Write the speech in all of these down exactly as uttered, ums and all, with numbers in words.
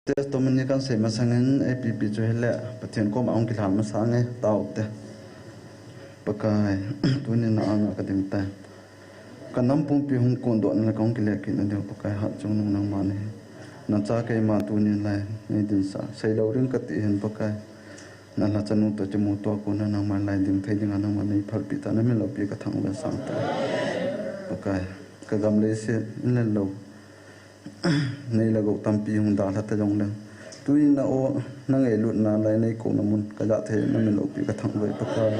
Testimony kan sei masangin A P P chu hile Pathen koma hung kilhan masang e, tao te. Pakai, tuni na anga ka ding tai. Ka nam pumpi hung kondoh na le ka hung kile kit na diu Pakai, hat chung nung nangma nei. Na cha keima tuni lai nei din sa. Sei lo ring ka ti hin Pakai. Na la chanu to chimu to ko na nangma lai ding thei ding a nangma nei phalpi ta, na min loupi ka thangvah sang ta. Pakai, ka gam leiset in le lou. Nei le gou tampi hung dalha ta jongleng. Tuni na o, na ngailutna lai nei kouna mun, ka ja thei na min loupi ka thangvah Pakai.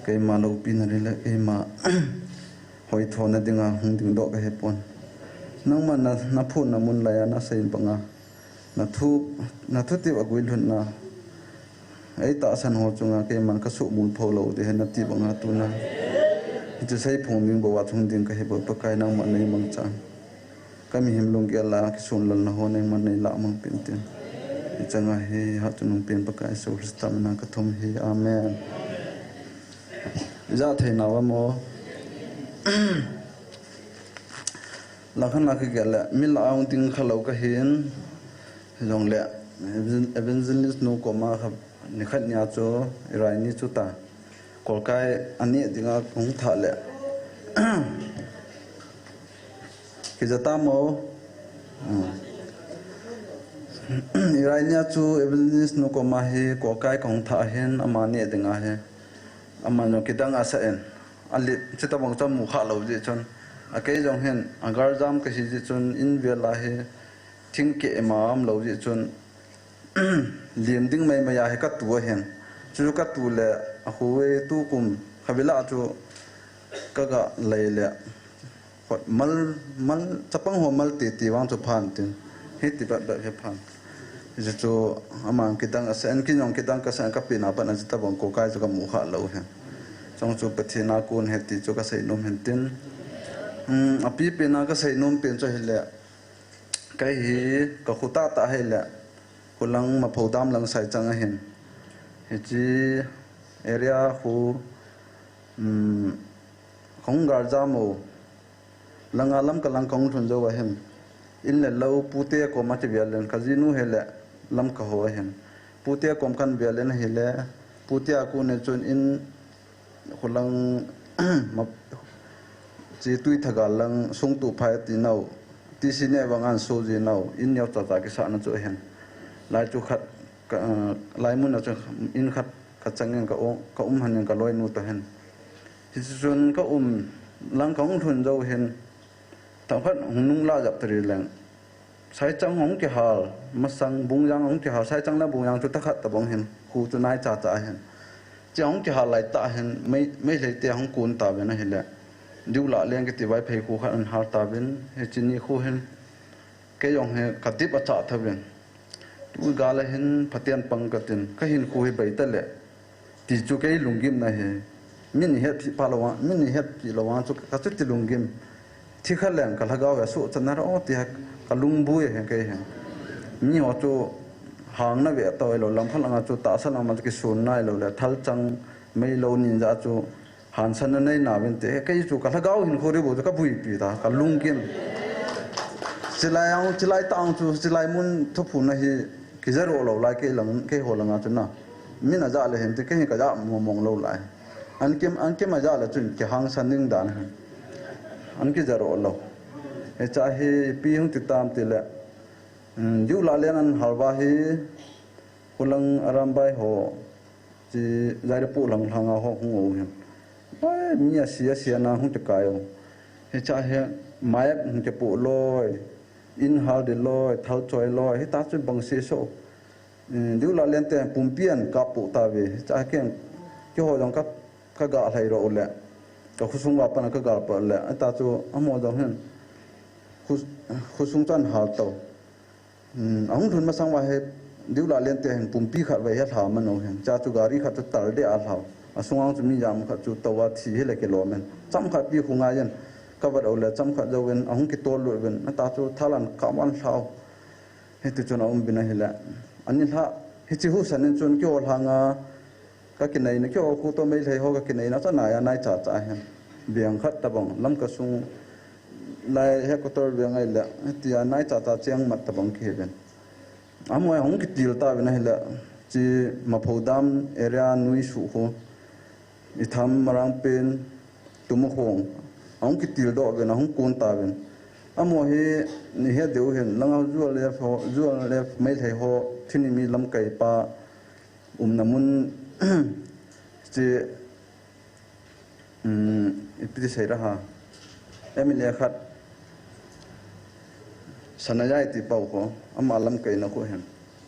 Keima loupi na ri le, keima hoithona dinga hung dingdoh ka hepon. Nangma na, na phunna mun lai a na sei banga. Na thu, na thu tiu a guilhunna. Ei tahsan ho chunga keiman ka suhmul pho lou ding ahi na ti banga tuna. Hichu sei phong ding bou a chung ding ka hi bou Pakai nangma nei mangchan. Ka mihem lunggel a kisunlelna ho nangma nei lah mang peh in tin. Hiche nga hi hat chungnung pen Pakai Jesu Christa mina ka thum hi. Amen. Ija thei nau a mo. Lakhan lak kigel le, mi lah a hung ding khalou ka hin, jongle, evan-, evangelist nu koma kha, nikhat nia chu, Irai ni chu ta, kolkai ani dinga hung thah le. Kija ta mo? Hmm. Irai nia chu evangelist nu koma hi, kolkai ka hung thah hin, ama ni dinga hi. Ama jong kidang asa in. Ali, chutabang chu amu kha lou jeh chun. A kei jong hin, a galjam ka hi jeh chun, in vel a hi, thing keh ma um lou jeh chun. Lim ding mai mai a hi ka tu a hin. Chu ka tu le, a khu e tu kum, kha vela chu, ka ga lei le. Khut mal, mal, chapang ho mal titi vang chu phan tin. Hiti bat bat hi phan. Hichu aman kidang asa in, kei jong kidang kasa in ka pen a pat a chutabang kolkai chu ka mu kha lou hin. Chong chu Pathen a kon ahi ti chu ka sei nom hin tin. Hmm, api pen a ka sei nom pen chu hile. Kei hi ka khu tah tah hile. Khulang Maphodam lang Saichang a hin. Hiche area khu, hmm, Khong galjam u. Langa lam ka lang kong thun jou ahin. In le lou pute koma chivial in ka jinu hile lam ka ho ahin. Pute kom kan vial in hile. Pute a kon in chun in khulang ma-, chi tui thagal lang sung tu phai ti nau. Ti si ne vang an so ji nau. In neo cha cha kisa na chu ahin. Lai chu khat ka, lai mun a chu in khat ka chang in ka o-, ka um han in ka loi nu to hin. Hichun ka um lang ka hung thun jou hin, themkhat hung nung la jap tari leng. Saichang hung kihal, masang Bungjang hung kihal, Saichang le Bungjang chu thakhat tabang hin, khu chu nai cha cha hin. Chi hung kihal lai tah hin, mei, Meitei te hung kun ta ve na hile. Diu la leng kiti Vaiphei khu khat an hal ta vin, hiche ni khu hin. Kei jong hi ka dip a cha tha vin. Tu gal a hin Pathen pang ka tin, ka hin khu hi bei ta le. Ti chu kei lunggim na hi. Min het pi pa lo wa, min het pi lo wa chu ka chu ti lunggim. Thi kha leng ka lhagao ya su cha na ro ti ha ka lung bu ye he kei he. Mi ho chu hang na ve to lo lam kha langa chu ta sa lama chu ki sun nai lo le thal chang mei lo nin ja chu Han san na nei na vin te, kei chu ka lhagao hin khu ri bu chu ka buipi ta, ka lunggim. Chilai ang, chilai tang chu, chilai mun thuphun na hi, kija ro lo lai kei lang, kei ho langa chu na. Min a ja le hin te, kei hi ka ja mong mong lo lai. An kim, an kim a ja le chun, ki hang san ding dan hin. An kija ro lo. Hicha hi, pi hung ti tam ti le. Um, diu la len an halva hi, Khulang Arambai ho, chi Zaire pu lang langa ho hung o hin. Bai, mi a sia, sia na hung te kai o. Hicha hi, mayak hung te pu loi, in hal de loi, thal choi loi, hita chu bang si so. Eh, diu la len te pumpi an ka pu ta ve. Hicha ken, ki ho jong ka, ka ga hlai ro le. Ka khusung va pan ka ga pa le. Ata chu, amo jong hin. Khus-, khusung chan hal to. Hmm, ahung lhun masang va he, diu la len te hin pumpi khat vai he lha man o hin. Cha chu gari khat chu tal de a lha. A sungang chu mi jam khat chu to va thi he le ke lo men. Cham khat pi khu ngai yen. Ka vat o le cham khat jo ven, ahung ki tol lu ven. Na ta chu thalan ka man lha o. He ti chun a um bin a hi le. Ani lha, hi chi hu san in chun ki o lha nga. Ka kinai na kio khu to Meitei ho ka kinai na cha nai a nai cha cha hen. Biang khat tabang lam ka sung lai he ko tor biang ai le. Ti a nai cha cha chiang mat tabang ki hen. Amaho ahung kitil tauvin ahile, chi Maphodam area Nuisuh khu, Itham, Marangpen, Tumukhong, ahung kitil doh uvin, ahung kon tauvin. Amaho hi, nahet diu hin, langa U L F ho, U L F Meitei ho, thini mi lamkai pa, umna mun, chi, um, ipi ti sei ra ha. M L A khat, Sanayai ti pa khu, ama lamkaina khu hin.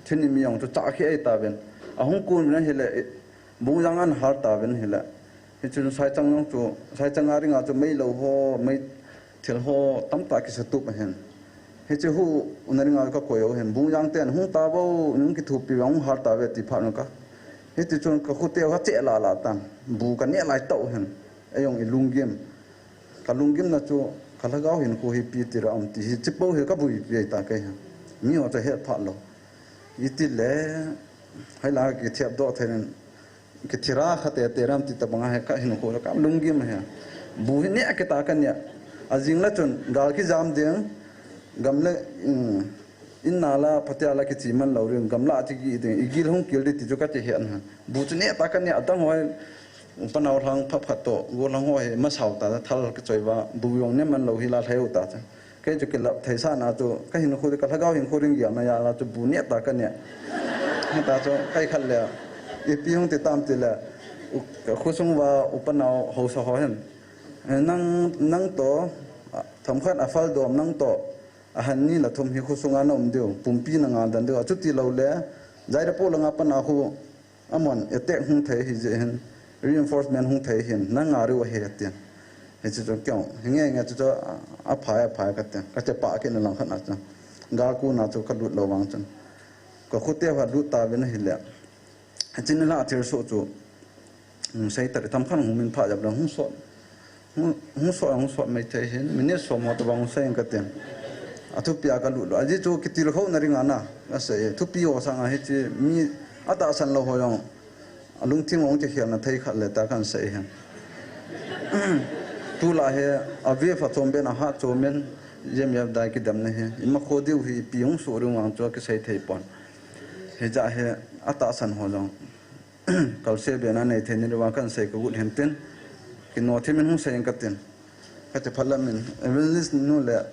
Thini mi jong chu chahkhe ahi tauvin. Ahung kon uvin ahile, Bungjang ana hal tauvin ahile. Hichun Saichang jong chu, Saichang a dinga chu meilou ho, mei thil ho tamtah kisa tup ahin. Hiche hu una dinga kakoi u ahin. Bungjang ten hung tauvo, hung kithopi uva hung hal tauve ti phat un ka. Hiti chun ka khute u kache lala tan. Bu kaneh lai tah u ahin. Eijong ilunggim. Kalunggimna chu kalhagao hinkho hi ipi ti ra ham ti hi, hiche po hi kabuipi ahi ta kei hi. Miho chu ahet phat lou. Itile, hoilai kithep doh thei in, kithira kha tete ram ti tabang ahi, kahinkho chu kalunggim ahi. Bu hi neh kita kaneh. Ajing le chun, gal kijam ding, gam le, um, in nala, phatea la kiche man lou ding, gamla a che kit ding, igil hung kil ding ti chu kache ahi. Bu chu neh ta kaneh, adang ho hi, upa naolhang phabep khat toh, gollhang ho hi, masao ta, thal kichoi uva, bu jong neh man lou hi la lhai u ta chu. Kei chu kilap thei sa na chu, kahinkho, kalhagao hinkho ding gelna jal a chu bu neh ta kaneh. Hita chu, kai khat le, ipi hung ti tam tile, u-, khosung uva upa nao haosa ho hin. Eh, nang, nang toh, a, themkhat a phal dom nang toh, ahan ni le thum hi khosunga na um diu, pumpi na ngadan diu, achuti lou le, Zairapo langa pat na khu, Amahon attack hung thei ahi jeh hin, reinforcement hung thei hin, na nga diu ahi atin. Hiche chu kei, hinge nge chu chu, a, aphai, aphai kati. Kache pah kit na lang khat na chu. Gal kona chu kalut lou vang chun. Ka khute uva lut tauvin ahile. Hiche nilhah thilsoh chu. Hung sei tah in themkhat hung min pha jep le hung sot. Hung, hung sot, hung sot mai thei hin, minute som ho tabang hung sei in katin. Athupi a kalut lou. Ajeh chu kitilkhouna dinga na, kasei. Thupi ho sanga hiche mi atahsan lou ho jong. Alungthim hung kikhelna thei khat le ta kahin sei hin. Tulai hi, a wave achom ben ahat chom in, J M F dai kidemna hi. Ima kho diu hi, ipi hung soh diu vang chu kisei thei pon. Hijeh hin, atahsan ho jong. Kalse bena nei thei ni diuva kahin sei kagot hin tin. Kino thim in hung sei in katin. Kati phat lam in. Evangelist nu le,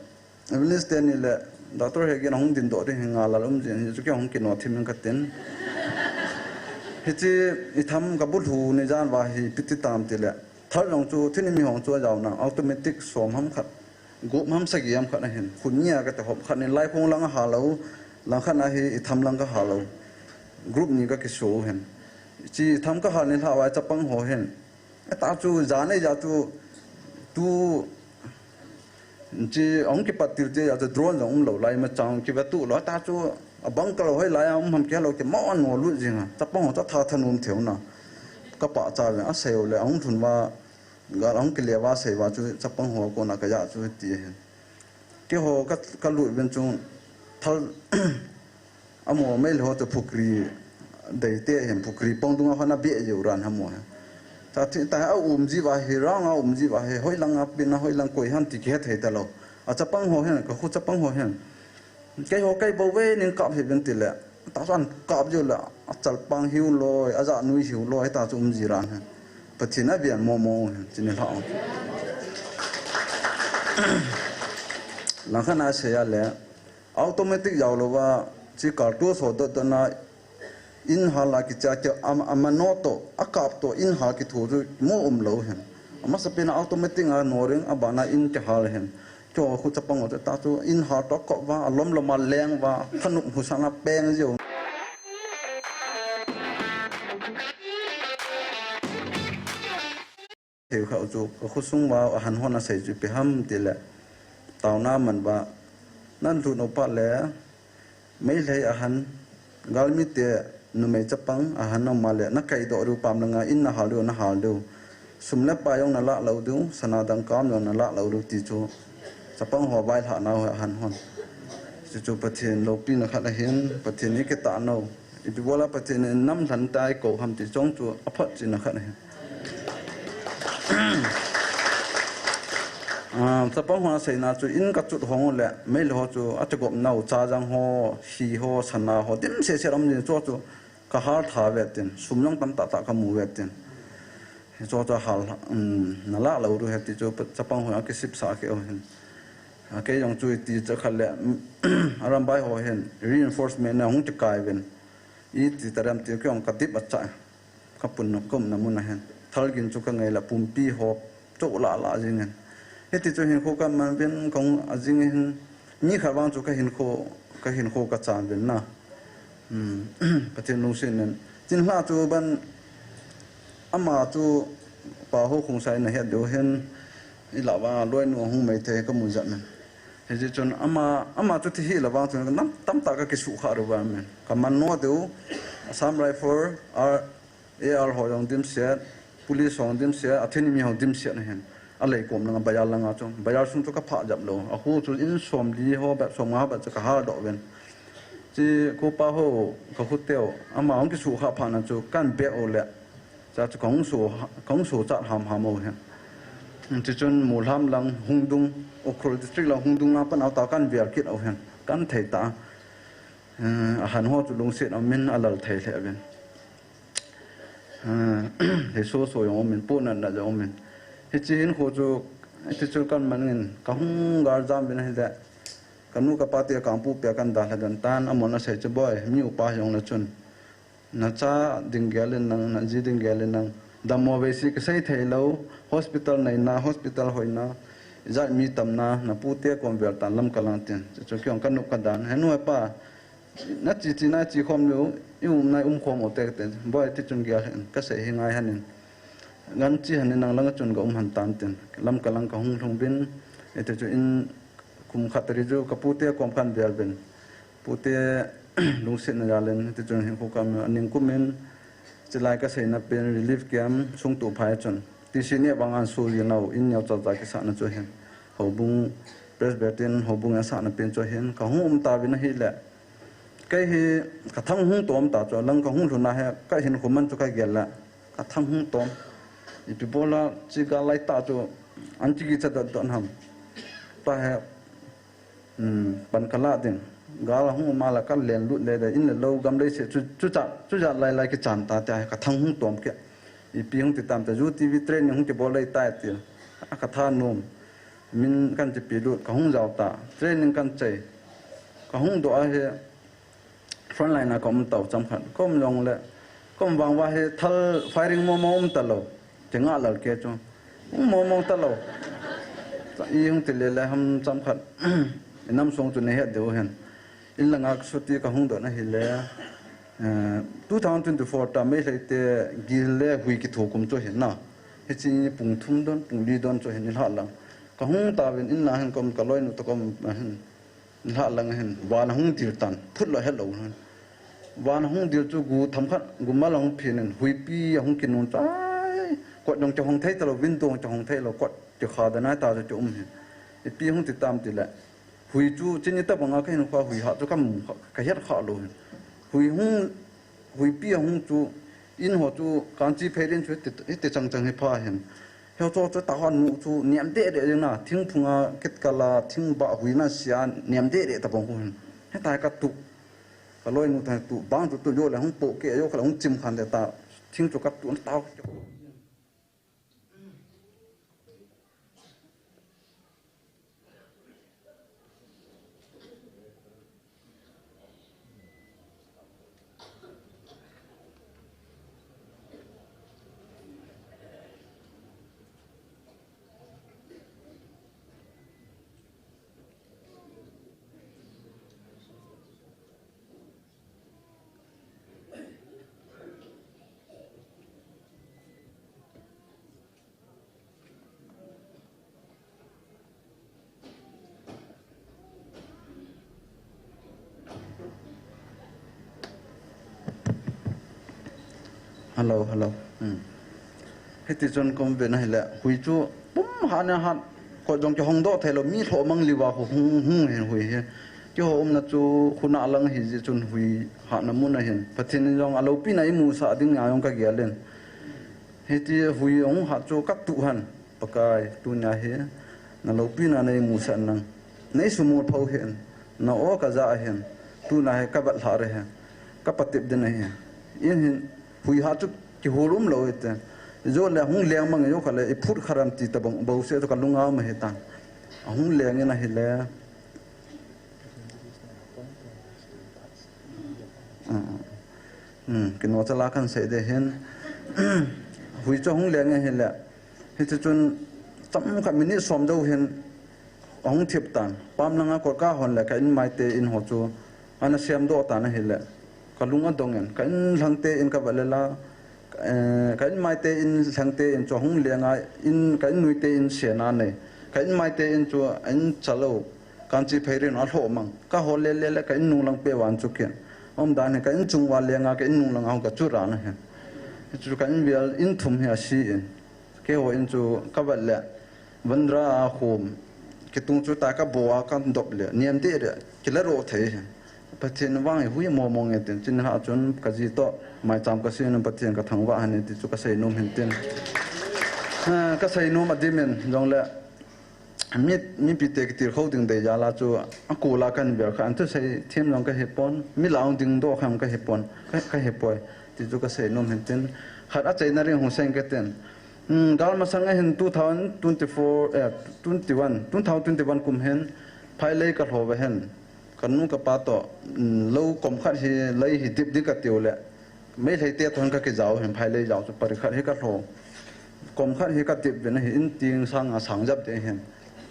Evangelist teni le, Doctor Hegin ahung ding doh ding hi ngal a um jin, hichu kei hung kino thim in katin. Hiche itham kabulhu ni jan uva hi ipi ti tam tile. Thal jong chu, thini mi hong chu ajaona, automatic som ham khat. Gup ham sagi ham khat ahin. Khun nia kate hop khat ni lai khong lang ahal lou. Lang khat na hi itham lang kahal lou. Group ni kakiso hin. Hiche itham kahal nilhah uva chapang ho hin. Ata chu, jan eija chu, tu, chi, ahung kipat til te ja chu drone jong um lou lai ma chang kiva tu lou. Ata chu, abang ka lou hoilai a um ham kei lou kei ma an ho lut jing a. Chapang ho chu atha thanom thei u na. Kapachat ve, asei u le, ahung thun uva, gal ahung kile uva sei uva chu, chapang ho kona kaja chu ti hin. Keiho ka, kalut uvin chu, thal, Amaho Meitei ho chu phukri dei te hin phukri pong dunga hon abeh jeh u ran amaho hi. Ta thi, ta a um ji uva hi, rang a um ji uva hi, hoilang a pin a, hoilang koi ham ti kihe thei talou. A chapang ho hin, ka khu chapang ho hin. Keiho kei bou ve nin kap hih uvin tile. Ta chu an kap ji u le, achal pang hiu loi, aja nui hiu loi, ta chu um ji ran hin. Pathen aven momo u hin, chuni lha u. Lang khat na sei a le, Automatic jao louva, chi cartridge ho dot dot na in hal a kicha kei a, amano toh, akap toh, in hal kithu chu mu um lou hin. Amasapen a automatic a no ding, abana in kihal hin. Keiho khu chapang ho chu ta chu in hal toh kop uva, alom lom a leng uva, thanop husa na peng jiu. Thei kha u chu, ka khosung uva ahan hon asei chu ipi ham tile, taona man uva, nan lut nau phat le, Meitei ahan, galmite numei chapang ahan nau ma le, na kaidoh diu pam langa, in na hal diu, na hal diu. Sum le pai jong na lah lou diu, sana dangka jong na lah lou diu ti chu, chapang ho vailhah nau ahan hon. Chu chu Pathen loupina khat ahin, Pathen hi kitah nau. Ipi bola Pathen in nam lhan tai kou ham ti chong chu aphot china khat ahi. Ah, chapang ho aseina chu in kachut hong le, Meitei ho chu achagop nau, chajang ho, hi ho, sana ho, dim sese lam din chu chu kahal tha ve tin, sum jong tamtah tah kamu ve tin. Hi chu chu hal, um, nala lo ru he ti chu chapang ho akisip sa ke o hin. A kei jong chu ti chu khat le, Arambai ho hin, reinforcement na hung ti kai ven. Iti taram ti kei jong kadip acha. Kapun na, kaumna mun ahin. Thalgin chu kangai la pumpi ho, chu la la jing in. Hiti chu hinkho kaman ven kong ajing hin. Ni khat vang chu kahinkho, kahinkho kachan ven na. Hmm. Pathen lungset in. Tin la chu ban ama chu pa ho khung sai na het deu hin. Ila va loi nu hung mai the kamu jat nen. Hiti chun ama, ama chu thi hi la vang chu nam tamtah kakisu kha ru va men. Kaman no deu, Assam Rifle, ar, A R ho jong dimset, police ho jong dimset, a thini mi ho dimset na hin. A lei kom langa, bazar langa chu. Bazar sung chu kapha jap lo. A khu chu in som li ho, ba som nga ba chu kahal doh ven. Chi ko pa ho, ka khu teu, ama hung kisu kha pha na chu, kan be o le. Cha chu kong su, kong su cha ham ham o hen. Chi chun Mulam lang Hungdung, Ukhrul district lang Hungdung lang pan au ta kan vial kit o hen. Kan thei ta. Eh, a han ho chu lungset a min a lal thei le ven. Eh, he so so jong min, pu nan na jong min. Hichi hin kho chu, hichi chu kan man ngin, ka hung gal jam vin hi le. Ka nu ka pa te ka pu pe kan da le dan tan, a mon a sei chu boi, mi upa jong le chun. Na cha ding gel in nang, na ji ding gel in nang. Dammo ve si ka sei thei lo, hospital nei na, hospital hoi na, ijat mi tam na, na pu te kom vel tan lam ka lang tin. Chu chu kiong ka nup ka dan. He nu he pa, na chi chi na chi khom lu, i um na i um khom o te te. Boi ti chun gel hen, ka sei hi ngai hanin. Ngan chi hanin nang lang chun ka um han tan tin. Lam ka lang ka hung lhung bin, e te chu in kum khat ri chu ka pu te kom kan vel bin. Pu te lungset na jal in, ti chun hin khu kam a ning kum in, chilai ka sei na pen relief camp sung tu phai chun. Ti si ne bang an su ri nau, in neo cha cha ki sa na chu hin. Houbung Presbyterian, houbung a sa na pen chu hin. Ka hung um ta vin a hi le. Kei hi ka thang hung tom ta chu, lang ka hung lhun a he, ka hin khu man chu ka gel la. Ka thang hung tom. Ipi bola chi ga lai ta chu, an chi ki cha dot dot ham. Ta he, Hmm, pan ka la ding. Gal a hung um a la ka len lut le de in le lo gam lei se chu, chu cha, chu cha lai lai ki chan ta te ka thang hung tom ke. Ipi hung ti tam ta U T V training hung ki bol lei tai ti. A ka tha nom. Min kan ti pi lut ka hung jao ta. Training kan chei. Ka hung do a he. Frontline a ka um tau cham khat. Ka um jong le, ka um vang va hi thal firing mo mo um ta lo. Ti nga lal ke chu. Um mo mo ta lo. I hung ti le le ham cham khat. I nam song chu ne het deu hen. In la nga ka suti ka hung do na hi le. Eh, two thousand twenty-four ta Meitei te gil le hui ki thu kum chu hin na. Hi chi pung thum don, pung li don chu hin i la lang. Ka hung ta vin in la hen ka um ka loi nu ta ka um hen. Lha lang hin, van a hung dil tan, phut lo het lo hin. Van a hung dil chu gu tham khat, gu mal a hung phin in, huipi a hung kinun chu, ai, kot jong chu hong thei ta lo, window jong chu hong thei lo, kot chu kha da nai ta chu chu um hin. Ipi hung ti tam ti le. Hui chu, chini ta banga ka hin kha hui ha chu ka mu kha, ka het kha lo hin. Hui hung, huipi a hung chu, in ho chu, kan chi phei din chu, ti, ti chang chang hi pha hin. Heo cho cho ta hon mu chu niam de de jeng na, thingphung a kit kal a, thing ba hui na sia, niam de de ta bang hu hin. He tai ka tu. Ka loi nu ta tu, bang tu tu yo le hung po ke yo ka la hung chim khan de ta. Thing chu ka tu ta. Hello, hello. Hmm. Hiti chun kom ve na hile, hui chu pum ha na ha, ko jong ki hong do thei lo, mi tho mang liwa hu hung hung hin hui hi. Ki ho um na chu khu na lang hi ji chun hui ha na mun a hin. Pathen in jong a lopi na i mu sa ding a jong ka gel in. Hiti hui hung ha chu ka tu han. Pakai, tunia hi, Na loupina nei musah nang. Nei sumol pho hin. Na o ka ja hin. Tuna hi ka vat lha re hin. Ka patep din ahi. In hin hui ha chu kihol um lou ite. Jo le hung leng mang jo kha le i phut kharam ti ta bang bo se to ka lunga ma hi tan. A hung leng in ahi le. Hmm, kino chala kan sei de hin. Hui chu hung leng in ahi le. Hichu chun tam kha minute som jo hin. Ahung thip tan. Pam langa kor ka hon le ka in mai te in ho chu. Ana siam do tan ahi le. Ka lung a dong in. Ka in lhang te in ka va le la. Eh, ka in mai te in lhang te in chu hung leng a in ka in nui te in se na nei. Ka in mai te in chu in chalo. Kan chi phei rin a lho mang. Ka ho le le le ka in nung lang pe wan chu kin. Om dan hi ka in chung wa leng a ka in nung lang a hung ka chu ra na hin. Chu ka in vial in thum hi a si in. Ke ho in chu ka va le. Vandra a khum, kitung chu ta ka bo a kan dop le, niam te le, kila ro thei. Pathen vang i hui mo mo nge tin, chin ha chun ka ji to, mai cham ka sin Pathen ka thangvah han ti chu ka sei nom hin tin. Ha, ka sei nom a dimin, jong le, mi, mi pi te kitir kho ding dei ja la chu, a ku la kan ber kha, an tu sei thim jong ka hi pon, mi la ong ding do kham ka hi pon, ka, ka hi poi, ti chu ka sei nom hin tin. Khat a chei na ring hung seng ka tin. Hmm, gal masang a hin two thousand twenty-four, eh, twenty-one, two thousand twenty-one kum hin, phai lei ka lho ve hin, ka nu ka pa to, hmm, lo kom khat hi lei hi dip dip ka tiu le, mei lei te thon ka ki jao hin, phai lei jao chu pari khat hi ka lho, kom khat hi ka dip ve na hi in ting sang a sang jap de hin,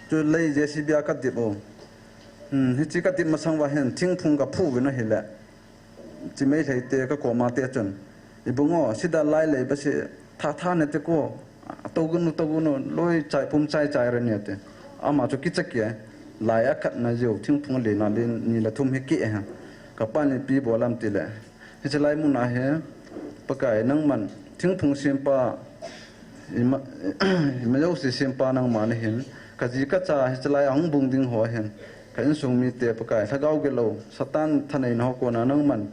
chu lei J C B a ka dip o, hmm, hi chi ka dip masang va hin, thingphung ka phu ve na hi le, Chi mei lei te ka koma te chun. I bungo, sida lai lei ba si tha tha ne te ko. To gunu, to gunu, loi chai pum chai chai re ne te. Ama chu kicha ke. Lai a khat na jiu, thingphung le na le ni la thum hi ke ha. Ka pa ni pi bo lam ti le. Hi chi lai mu na he. Pakai nang man, thingphung sim pa. Ima, ima jo si sim pa nang ma na hin. Ka ji ka cha, hi chi lai a hung bung ding ho hin. Ka insung mi te Pakai, lhagao gelo, Satan thanei na ho kona nang man.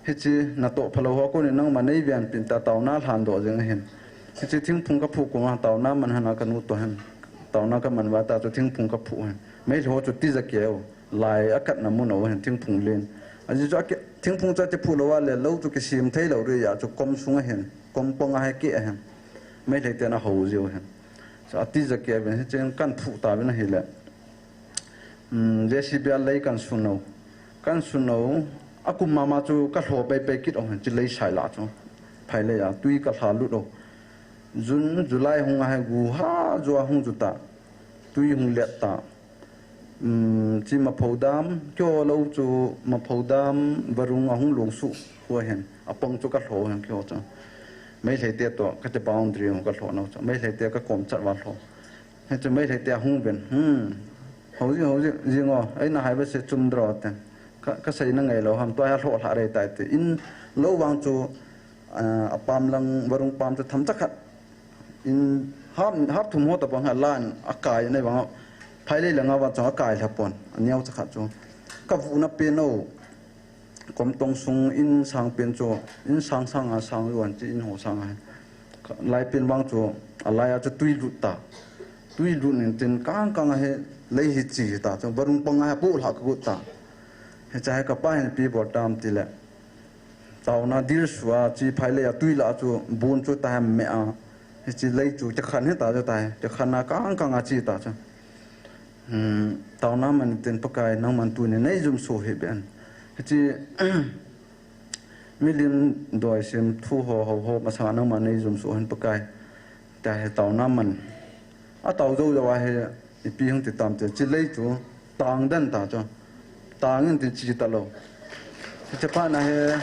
Hichi, na to phalo ho koni nang man nei vian pin ta tauna lhan do jeng hin. Hichi thingphung ka phu kuma tauna man hana ka nu to hin. Tauna ka man va ta chu thingphung ka phu hin. Mei lho chu ti ja keu, lai a kat na mu no hin thingphung len. A ji chu a ke, thingphung cha ti phu lo wa le, lo chu ki sim thei lo ri ya chu kom sung a hin, kom pong a he ke a hin. Mei lhei te na ho jiu hin. Chu a ti ja keu hin, hichi kan phu ta vin a hi le. Um, J C B a lei kan suno. Kan suno, a kum mama chu ka lho pei pei kit o, chi lei sai la chu. Phai lei a, tui ka lha lut o. June, July hung a hai gu ha, ju a hung ju ta. Tui hung let ta. Um, chi ma pho dam, kyo lo chu ma pho dam, varung a hung long su, hua hen. A pong chu ka lho hen kyo chu. Mei lhei te to, ka te boundary hung ka lho no chu. Mei lhei te ka kom chat wa lho. He chu mei lhei te a hung ven. Hmm. Hou jing, hou jing, jing o. Ei na hai ba se chum dro te. Ka, ka sei na ngai lo ham tua ha lho lha rei tai te. In lo vang chu, ah, a pam lang varung pam chu tham cha khat. In hap, hap thum ho ta pang ha lan a kai nei vang. Phai lei lang a vang chu a kai lha pon. A niau cha khat chu. Ka vu na pe no. Kom tong sung in sang pen chu, in sang sang a sang luan chi in ho sang a. Lai pen vang chu, a lai a chu tui lut ta. Tui lut nin tin kang kang a he lei hi chi ta chu, varung pang a he pu lha ka gut ta. He cha he ka pa hin pi bol tam ti le. Tauna dir sua chi phai lei a tui la chu, bun chu ta hem me a. He chi lei chu, cha khan he ta chu ta he. Cha khan a kang kang a chi ta chu. Hmm, tauna man tin Pakai nang man tu ni nei jum so hi ben. Hichi, milim doi sim thu ho ho ho masa nang man nei jum so hin Pakai. Ta he tauna man. A tau jo jo a he ipi hung ti tam te chi lei chu tang dan ta chu. Tang in ti chi ta lo. Hichi pa na he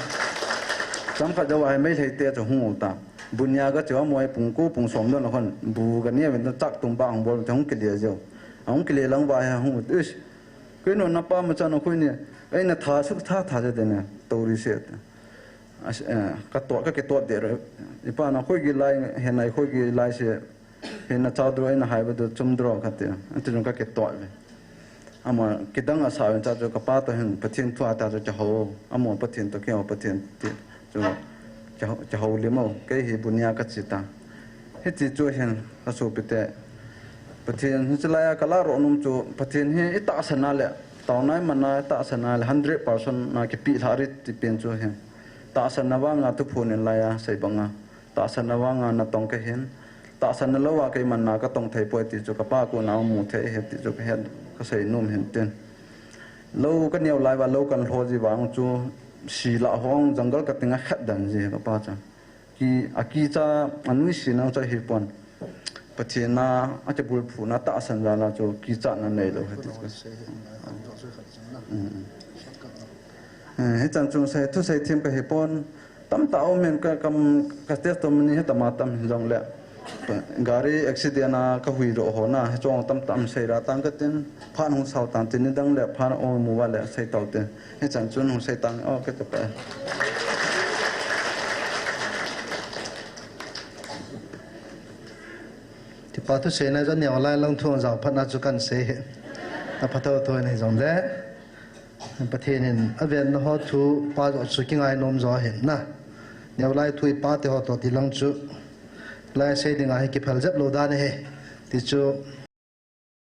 cham khat jo a he mei lhei te chu hung u ta. Bunya ga chu a moi pung ko pung som don hon bu ga ne ven chak tum ba hung bol te hung ke lia jo. Ahung kile lang va he hung ut. Ish. Koi no na pa ma cha no koi ni. Ei na tha suk tha tha je de ne. To ri se. As, eh, ka to, ka ke to de re. I pa na koi gi lai, he nai koi gi lai se. He na cha dro, ei na hai ba do chum dro ka te. Ante jong ka ke to ve. Ama kidang a sa ven cha chu ka pa to hin Pathen thu a ta chu cha ho. Amo Pathen to ke ho Pathen ti. Chu cha ho, cha ho le mo. Kei hi bunya ka chi ta. Hiti chu hin ka su pi te. Pathen hi chulai a kala roh nom chu, Pathen hi itahsan a le, taona iman a itahsan a le, hundred percent na kipe lha rit ti pen chu hi. Tahsan na vang a thuphon in lai a sei bang a. Tahsan na vang a natong kahin. Tahsan na lou a keiman na katong thei poi ti chu kapa kona mu thei ahi ti chu kahet kasei nom hin tin. Lou kaneo lai uva lou kanlho ji vang chu sila hong jungle kating a khat dan ji kapa chu. Ki, akicha anui si nang cha hi pon. Pathen a, akibulphu na tahsan jal a chu kicha na neilou hiti. Mm. Eh, hichan chung sei, thusei them kahi pon. Tamtah um in ka kam, ka testimony hi tama tam hin jong le. Gari accident a kahui roh ho na, hichong tamtah um sei ra tang katin, phan hung sao tan tin nidang le, phan o mu va le sei tau tin. Hichan chun hung sei tang, o, kei te pa. Tipa thusei na jong neo lai lang thu jao phat na chu kan sei hi. Na phatho tho ni jong le. Pathen in aven na ho thu pa jo chu kingai nom jo hin na. Neo lai thu ipa te ho to ti lang chu. Lai sei ding a hi kiphal jep lou dan hi. Ti chu